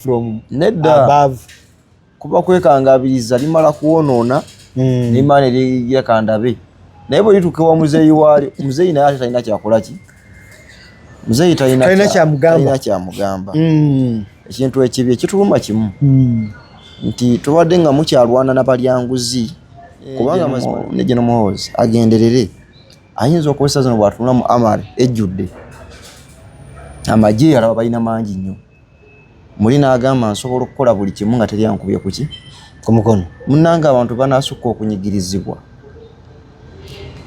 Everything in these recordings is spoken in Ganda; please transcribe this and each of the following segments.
From Nedda. above. Kuba kwekangabiriza limala kuwonoona limala nerigira kandabe, naye bwe lituuka ewa muzeeyi waali, muzeeyi naye ate talina kyakola ki, muzeeyi talina Talina kyamugamba. Talina kyamugamba. Ekintu ekibi ekituluma kimu nti tubadde nga mukyalwana nabalyanguzi, kubanga mazima ne General Muhoozi agenderere, ayinza okukozesa zino bw'atunula mu amale ejjudde amagye, alaba balina mangi nnyo muli, n'agamba nsobola okukola buli kimu nga teri ankubye kuki ku mukono. Munnange, abantu banasukka okunyigirizibwa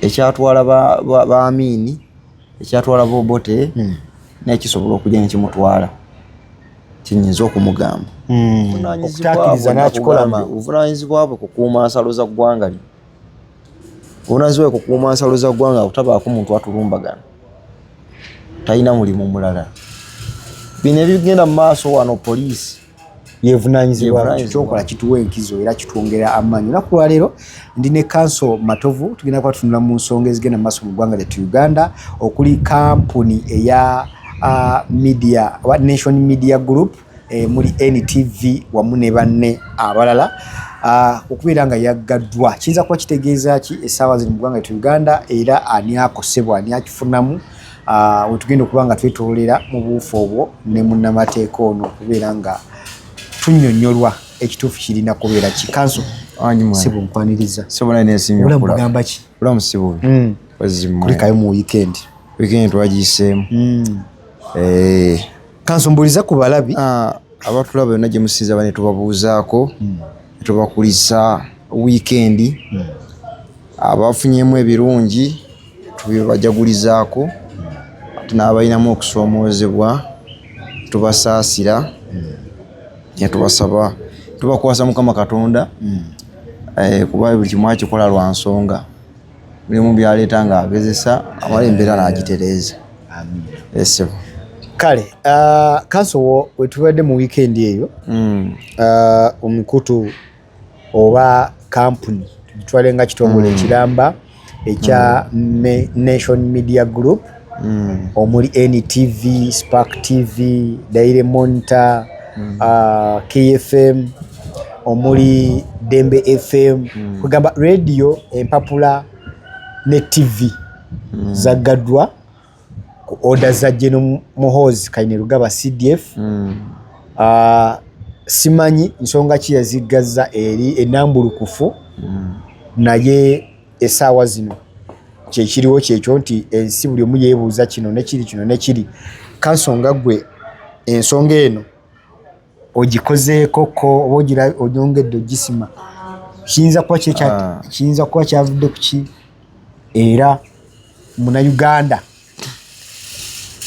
ekyatwala ba Amiini, ekyatwala Bobote, naye kisobola okujja nekimutwala. Kinyinza okumugamba Okutakiriza n'akikola mangu. Obuvunanyizibwa bwe kukuuma nsalo za ggwanga lino, obuvunanyizibwa bwe kukuuma nsalo za ggwanga, butabaako muntu atulumbagana. Talina mulimu mulala. Bino ebigenda mu maaso wano, poliisi yevunanyizibwa. Yevunanyizibwa. Kyokola kituwa enkizo era kitwongera amaanyi. Olunaku lwaleero ndi ne Kanso Matovu, tugenda kuba tutunula mu nsonga ezigenda mu maaso mu ggwanga lyattu Uganda, okuli kampuni eya media oba Nation Media Group, muli NTV wamu ne banne abalala, okubeera nga yaggaddwa. Kiyinza kuba kitegeeza ki essaawa zino mu ggwanga lyattu Uganda, era ani akosebwa, ani akifunamu? Wetugenda okuba nga twetoolera mu buufu obwo ne munnamateeka ono, okubeera nga tunnyonnyolwa ekituufu kirina kubeera ki. Kanso, Anyi mwana. sibu nkwaniriza. Sobola nesimye. Obulamu okulaba. bugamba ki? Bulamu si bubi. Wazimu. Kulikayo mu weekend. Weekend twagiyiseemu. Eh, Kanso, mbuuliza ku balabi. Abatulaba yonna gye musinza bane, tubabuuzaako ne tubakulisa weekend. Abafunyemu ebirungi tubibajagulizaako, ate n'abalinamu okusoomoozebwa tubasaasira ne tubasaba, tubakwasa Mukama Katonda, kuba buli kimu akikola lwa nsonga. Mulimu byaleeta ng'agezesa, amala embeera n'agitereeza. Esebo. Kale, Kanso, wetubadde mu weekend eyo, omukutu oba kampuni tugitwale nga kitongole ekiramba ekya Nation Media Group, omuli NTV, Spark TV, Daily Monitor, KFM, omuli Dembe FM, kugamba radio, empapula ne TV, zaggaddwa ku order za General Muhoozi Kainerugaba CDF. Simanyi nsonga ki yaziggaza eri enambulukufu, naye essaawa zino kyekiriwo kyekyo nti ensi buli omu yeebuuza kino nekiri, kino nekiri. Kansonga gwe ensonga eno ogikozeeko ko oba onyongedde ogisima? Kiyinza kuba kiyinza kuba kyavudde ku ki, era Munnayuganda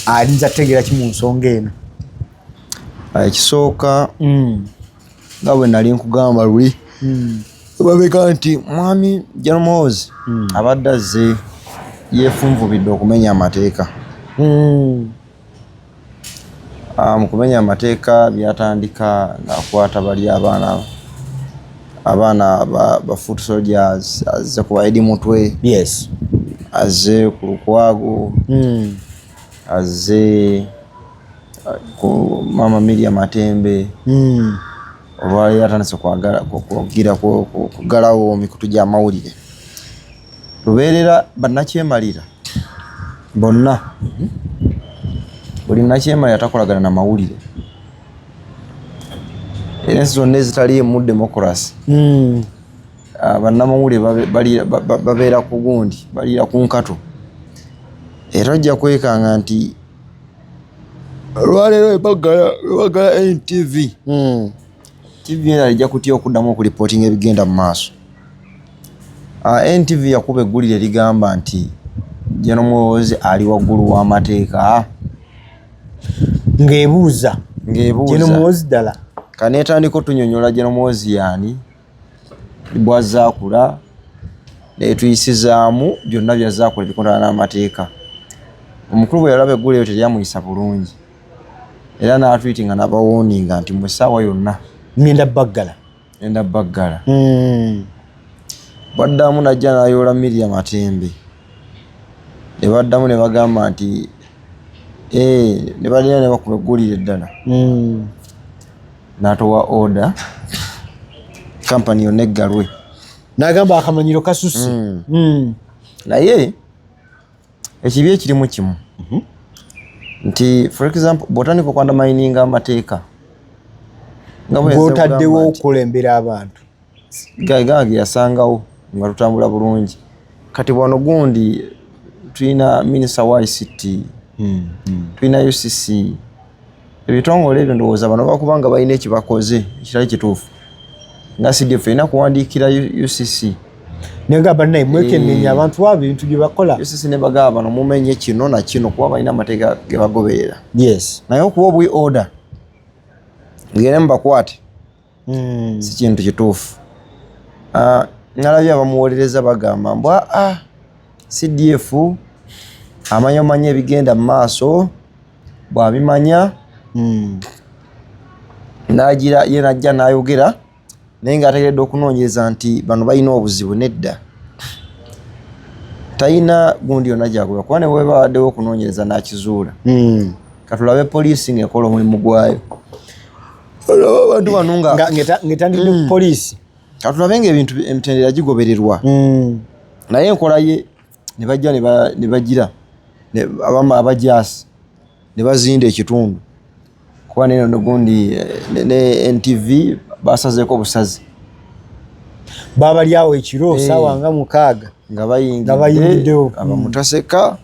ayinza kutegeera ki mu nsonga eno? Ekisooka, nga bwe nali nkugamba luli babeka nti mwami General Muhoozi abadde azze yeefunvubidde okumenya amateeka. Mu kumenya amateeka byatandika ng'akwata bali abaana ba foot soldiers, azze ku ba Eddie Mutwe, azze ku Lukwago, azze ku Mama Miria Matembe. Olwaleero atandise kugira kuggalawo mikutu gy'amawulire. Lubeerera bannakyemalira bonna, buli nakyemalira takolagana na mawulire, era ensi zonna ezitaliimu democracy, bannamawulire babeera ku gundi, baliira ku nkato. Era ojja kwekanga nti olwaleero webaggala NTV, TV endala ejja kutya okuddamu okulipootinga ebigenda mu maaso. NTV yakuba eggulire erigamba nti General Muhoozi ali waggulu w'amateeka. Ng'ebuuza. Ng'ebuuza. General Muhoozi ddala? Kaneetandika otunyonyola General Muhoozi yaani, bwazzaakula, netuyisizaamu byonna byazzaakula ebikontana n'amateeka. Omukulu bwe yalaba eggulu eryo teryamuyisa bulungi, era n'atwitinga n'abawooninga nti mu ssaawa yonna ngenda baggala. Ngenda baggala. Bwaddamu najja n'ayoola Miria Matembe, ne baddamu ne bagamba nti, ne balina ne bakuba eggulire eddala. N'atowa order kampani yonna eggalwe. N'agamba akamanyiro kasusse. Naye ekibi ekirimu kimu nti, for example, bw'otandika okwundermininga amateeka nga bwe yaze Gw'otaddewo okugamba nti okulembera abantu. Gange yasangawo nga tutambula bulungi. Kati wano gundi tulina minisita wa ICT, tulina UCC, ebitongole ebyo. Ndowooza bano bakubanga balina ekibakoze ekitali kituufu, nga CDF erina kuwandiikira UCC. Negamba naye mwekenneenya abantu abo ebintu bye bakola. UCC ne bagamba bano mumenye kino na kino, kuba balina amateeka ge bagoberera. Naye okuba obwi order ngere mubakwate si kintu kituufu. Ah, nalabye abamuwolereza bagamba mbu aa CDF amanya omanya ebigenda mu maaso, bw'abimanya n'agira ye najja n'ayogera, naye ng'ategeredde okunoonyereza nti bano balina obuzibu. Nedda, talina gundi yonna gyagoba, kuba ne bweba baddewo okunoonyereza n'akizuula. Katulabe poliisi ng'ekola omulimu gwayo. Olaba abantu bano nga Ng'etandikidde ku poliisi. Katulabe nga ebintu emitendera gigobererwa. Naye enkola ye ne bajja ne bagira abamu abajaasi ne bazinda ekitundu, kuba neno negundi ne NTV basazeeko obusazi. Babali awo ekiro saawa nga 6. Nga Nga bayingiddewo. Abamutaseka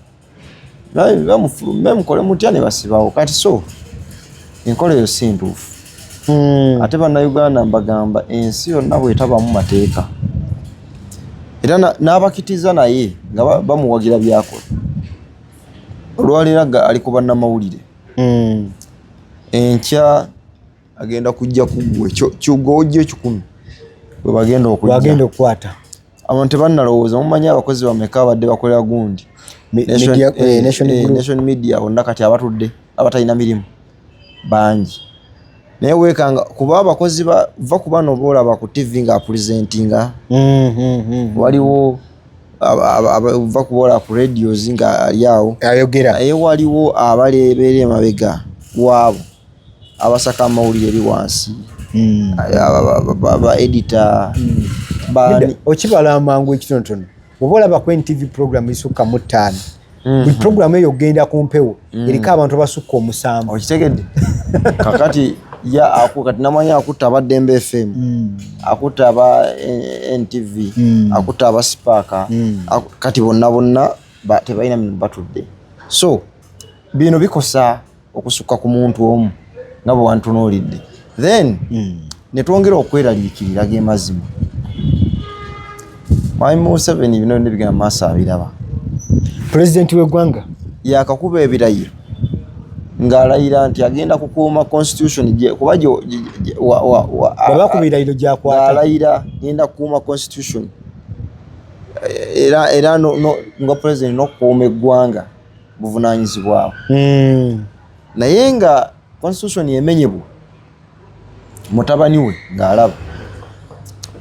bamufulume mukole mutya, ne basibawo. Kati so enkola eyo si ntuufu. Ate Bannayuganda mbagamba, ensi yonna bwetabamu mateeka, era n'abakitiza naye nga bamuwagira byakola olwaleero nga ali ku bannamawulire, enkya agenda kujja kuggwe kyugwe ojja 100 bwe bagenda okujja. Bagenda okukwata. Abantu tebannalowooza. Mumanyi abakozi bameka abadde bakolera gundi? Nation Group. Nation Media bonna kati abatudde abatalina mirimu bangi, naye weekanga kuba abakozi va ku bano boolaba ku TV nga apresentinga, waliwo va kubola ku radios nga ali awo ayogera, naye waliwo abaleebeera emabega waabo abasaka amawulire eri wansi, ba editor Nedda, okibala amangu ekitonotono, oba olaba ku NTV program esukka mu ttaano, buli program eyo ogenda ku mpewo eriko abantu abasukka omusanvu. Okitegedde? Kakati ya aku kati namanyi akutta aba Dembe FM, akutta aba NTV, akutta aba Spark, kati bonna bonna tebalina mirimu, batudde. So bino bikosa okusukka ku muntu omu nga bwe wantunuulidde. Then netwongera okweraliikirira ge mazima, Mwami Museveni bino byonna bigenda mu maaso abiraba. Pulezidenti w'eggwanga. Yakakuba ebirayiro ng'alayira nti agenda kukuuma constitution kuba Bw'aba ku birayiro gyakwata. Ng'alayira genda kukuuma constitution, era nga president n'okukuuma eggwanga buvunanyizibwawo, naye nga constitution emenyebwa mutabani we ng'alaba,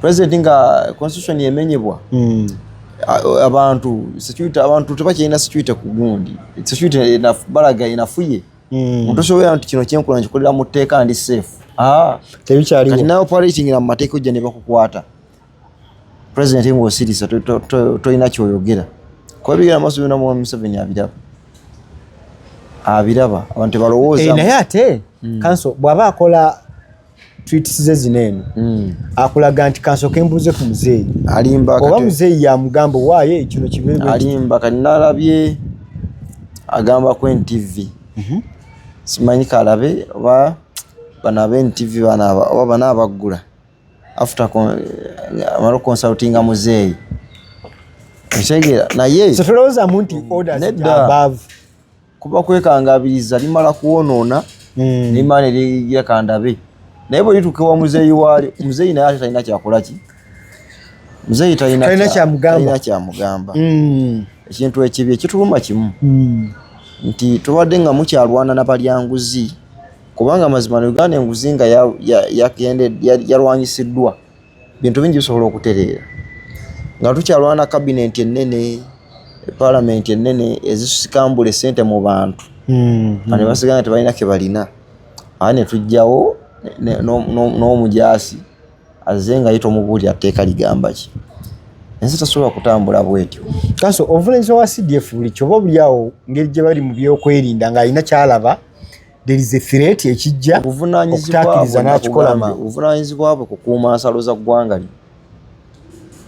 president nga constitution emenyebwa, abantu security, abantu tebakyalina security ku gundi, security balaga enafuye. Omuntu osobola nti kino kyenkola nkikolera mu tteeka, ndi safe. Ah, Tebikyaliwo. Kati nawe operatingira mu mateeka, ojja ne bakukwata. President ng'osirisa, tolina kyoyogera, kuba bigenda maaso byonna Mwami Museveni abiraba, abiraba. Abantu tebalowooza. Naye ate kanso bw'aba akola tweets ze zino eno, akulaga nti kanso kembuuze ku muzeeyi. Alimba. Oba Kati muzeeyi yamugamba waaye kino kibe bwe kiti. Alimba. Kati nalabye agamba ku NTV, simanyi kalabe oba bano aba NTV bano oba bano abaggula after amala consultinga muzeeyi, ntegeera naye. So tolowoozamu nti orders Nedda. above? Kuba kwekangabiriza, limala kwonoona, limala nerigira kandabe, naye bwe lituuka ewa muzeeyi waali, muzeeyi naye ate talina kyakola ki, muzeeyi talina Talina kyamugamba. Talina kyamugamba. Ekintu ekibi ekituluma kimu nti tubadde nga mukyalwana nabalyanguzi, kubanga mazima na Uganda enguzi nga yalwanyisiddwa, bintu bingi bisobola okutereera. Nga tukyalwana kabineti ennene, palamenti ennene ezisikambula esente mu bantu, ne basigala nga tebalina ke balina, ate ne tujjawo N'omujaasi azze nga ye tomubuulira tteeka ligamba ki. Ensi tasobola kutambula bwetyo. Kanso, obuvunanyizibwa wa CDF buli kyoba buli awo, ngeri gye bali mu byokwerinda, ng'alina kyalaba there is a threat ekijja okutakiriza n'akikola mangu. Obuvunanyizibwa bwe kukuuma nsalo za ggwanga lino.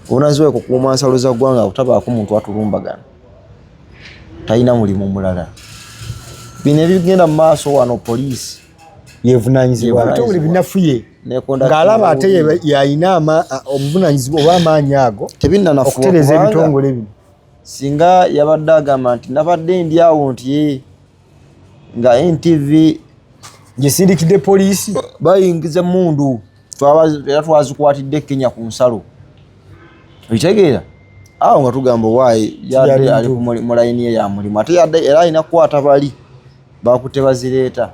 Obuvunanyizibwa bwe kukuuma nsalo za ggwanga, butabaako muntu atulumbagana. Talina mulimu mulala. Bino ebigenda mu maaso wano, poliisi yevunanyizibwa, ebitongole binafuye ng'alaba ate yalina obuvunanyizibwa oba amaanyi ago tebinnanafuwa okutereeza ebitongole bino. Singa yabadde agamba nti nabadde ndi awo nti nga NTV gisindikidde poliisi, bayingiza emundu, era twazikwatidde Kenya ku nsalo, okitegeera? Awo nga tugamba owaayi yadde ali mu layini ye ya mulimu, ate yadde era alina kukwata bali bakutte bazireeta.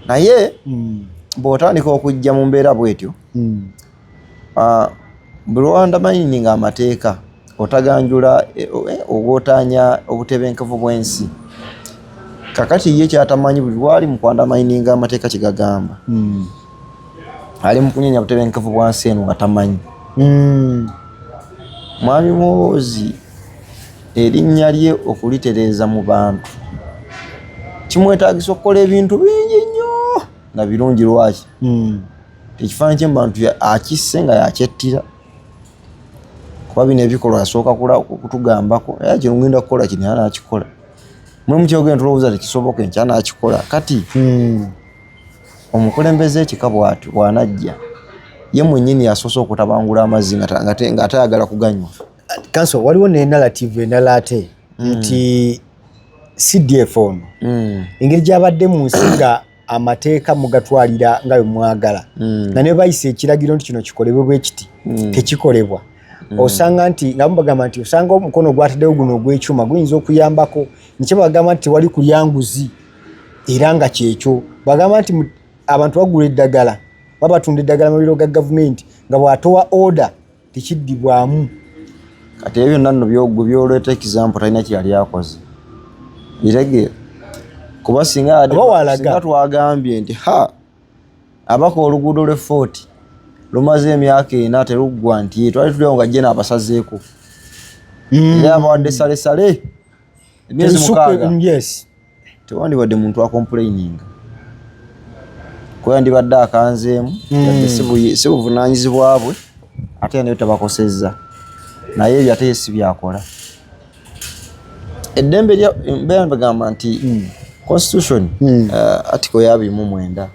Naye bw'otandika okujja mu mbeera bwetyo, buli lw'oundermininga amateeka, otaganjula ogootanya obutebenkevu bw'ensi. Kakati ye kyatamanyi, buli lwali mu kuundermininga amateeka kyegagamba, ali mu kunyenya butebenkevu bwa nsi eno nga tamanyi. Mwami Muhoozi, erinnya lye okulitereeza mu bantu kimwetaagisa okukola ebintu bingi nnyo nga birungi. Lwaki? Ekifaananyi kye mu bantu akisse nga yakyettira, kuba bino ebikolwa asooka kutugambako, era kino ngenda kukola kino, era nakikola. Mulimu kyogenda tulowooza tekisoboka, enkya nakikola. Kati omukulembeze ekika bw'atyo bw'anajja, ye mwennyini yasoose okutabangula amazzi nga tayagala kuganywa. Kanso, waliwo ne narrative endala ate nti CDF ono, engeri gy'abadde mu nsi nga amateeka mugatwalira nga bwe mwagala, nga ne bayisa ekiragiro nti kino kikolebwe bwe kiti, tekikolebwa, osanga nti nga bagamba nti osanga omukono gwataddewo guno ogw'ekyuma guyinza okuyambako. Nikyo bagamba nti tewali kulya nguzi, era nga kyekyo bagamba nti abantu bagula eddagala, babatunda eddagala mu biro ga gavumenti nga bw'atowa order tekiddibwamu. Kati ebyo byonna nno gwe byoleeta example, talina kyeyali akoze, bitegeera? Kuba singa Oba walaga. Singa twagambye nti ha abaka oluguudo lw'e Fort lumaze emyaka 4 teruggwa, nti twali tuliawo nga jje naabasazeeko, era abawadde salesale emyezi 6, tewandibadde muntu acomplaininga, kuba yandibadde akanzeemu, yadde si buvunaanyizibwa bwe, ate naye tabakosezza. Naye ebyo ate ye si byakola. Eddembe lya mbeera bagamba nti constitution, article ya 29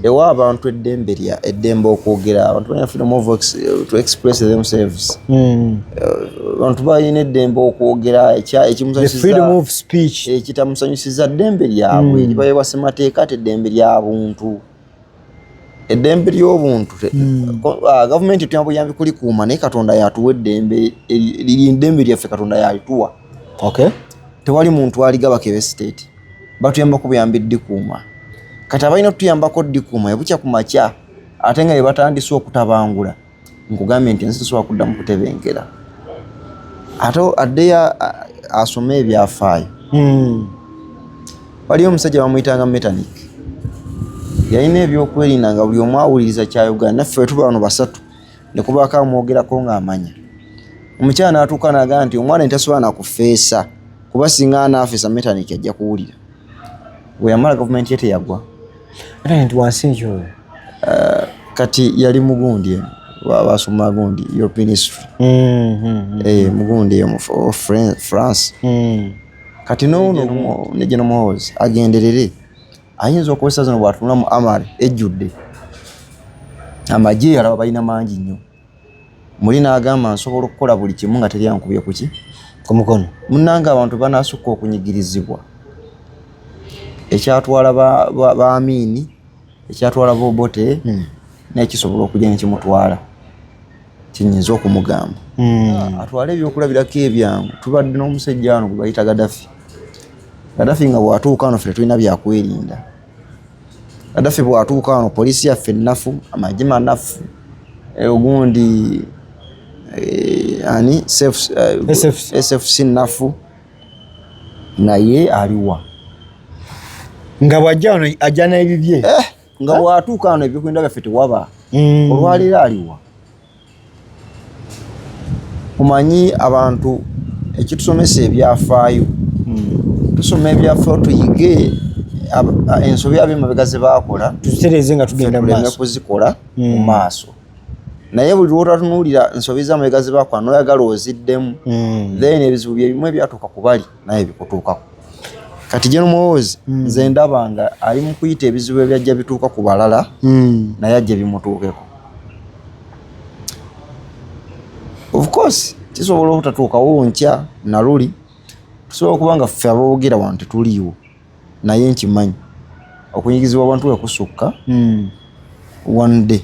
ewa abantu eddembe lya eddembe okwogera. Abantu balina freedom of to express themselves. Abantu balina eddembe okwogera The freedom of speech. Ekitamusanyusiza ddembe lyabwe libaweebwa ssemateeka, ate eddembe lya buntu, eddembe ly'obuntu gavumenti etuyamba buyambi kulikuuma, naye Katonda yatuwa eddembe liri, eddembe lyaffe Katonda yalituwa. Tewali muntu aligaba kebe state, batuyambako buyambi ddikuuma. Kati abalina otuyambako ddikuuma ebukya ku makya, ate nga bebatandise okutabangula, nkugambye nti ensi tesobola kuddamu kutebenkera. Ate addeyo asome ebyafaayo. Waliyo omusajja bamuyitanga Metternich, yalina ebyokwerinda nga buli omu awuliriza kyayogera. Naffe tuba wano basatu ne kubaako amwogerako ng'amanya. Omukyala n'atuuka n'agamba nti omwana ntasobola nakufeesa, kuba singa anaafeesa Metternich ajja kuwulira. Bwe yamala, gavumenti ye teyagwa. Ate nti wansi ekyo. Kati yali mugundi eno basoma gundi European history, mugundi eyo mu France. Kati noono ne General Muhoozi agenderere, ayinza okukozesa zino bw'atunula mu armory ejjudde amagye, alaba balina mangi nnyo muli, n'agamba nsobola okukola buli kimu nga teri ankubye kuki ku mukono. Munnange, abantu banaasukka okunyigirizibwa, ekyatwala ba Amiini, ekyatwala Bobote, naye kisobola okujja nekimutwala. Kyenyinza okumugamba, atwale ebyokulabirako ebyangu. Tubadde n'omusajja wano gwe bayita Gadafi. Gadafi nga bw'atuuka wano, ffe tetulina byakwerinda. Gadafi bw'atuuka wano, poliisi yaffe ennafu, amagye manafu, ogundi ani SFC. SFC nafu, naye aliwa? Nga bw'ajja wano ajja n'ebibye. Nga bw'atuuka wano ebyokwerinda byaffe tewaba. Olwaleero aliwa? Omanyi abantu ekitusomesa ebyafaayo, tusoma ebyafaayo tuyige ensobi ab'emabega ze baakola, tuzitereeze nga tugenda mu tuleme maaso. kuzikola mu maaso. Naye buli lwotatunuulira nsobi z'amabega ze baakola n'oyagala oziddemu, then ebizibu bye bimu ebyatuuka ku bali naye bikutuukako. Kati General Muhoozi, nze ndaba nga ali mu kuyita ebizibu ebyajja bituuka ku balala, naye ajja bimutuukeko. Of course kisobola obutatuukawo nkya naluli, tusobola okuba nga ffe aboogera wano tetuliiwo, naye nkimanyi okunyigizibwa abantu bwe kusukka, one day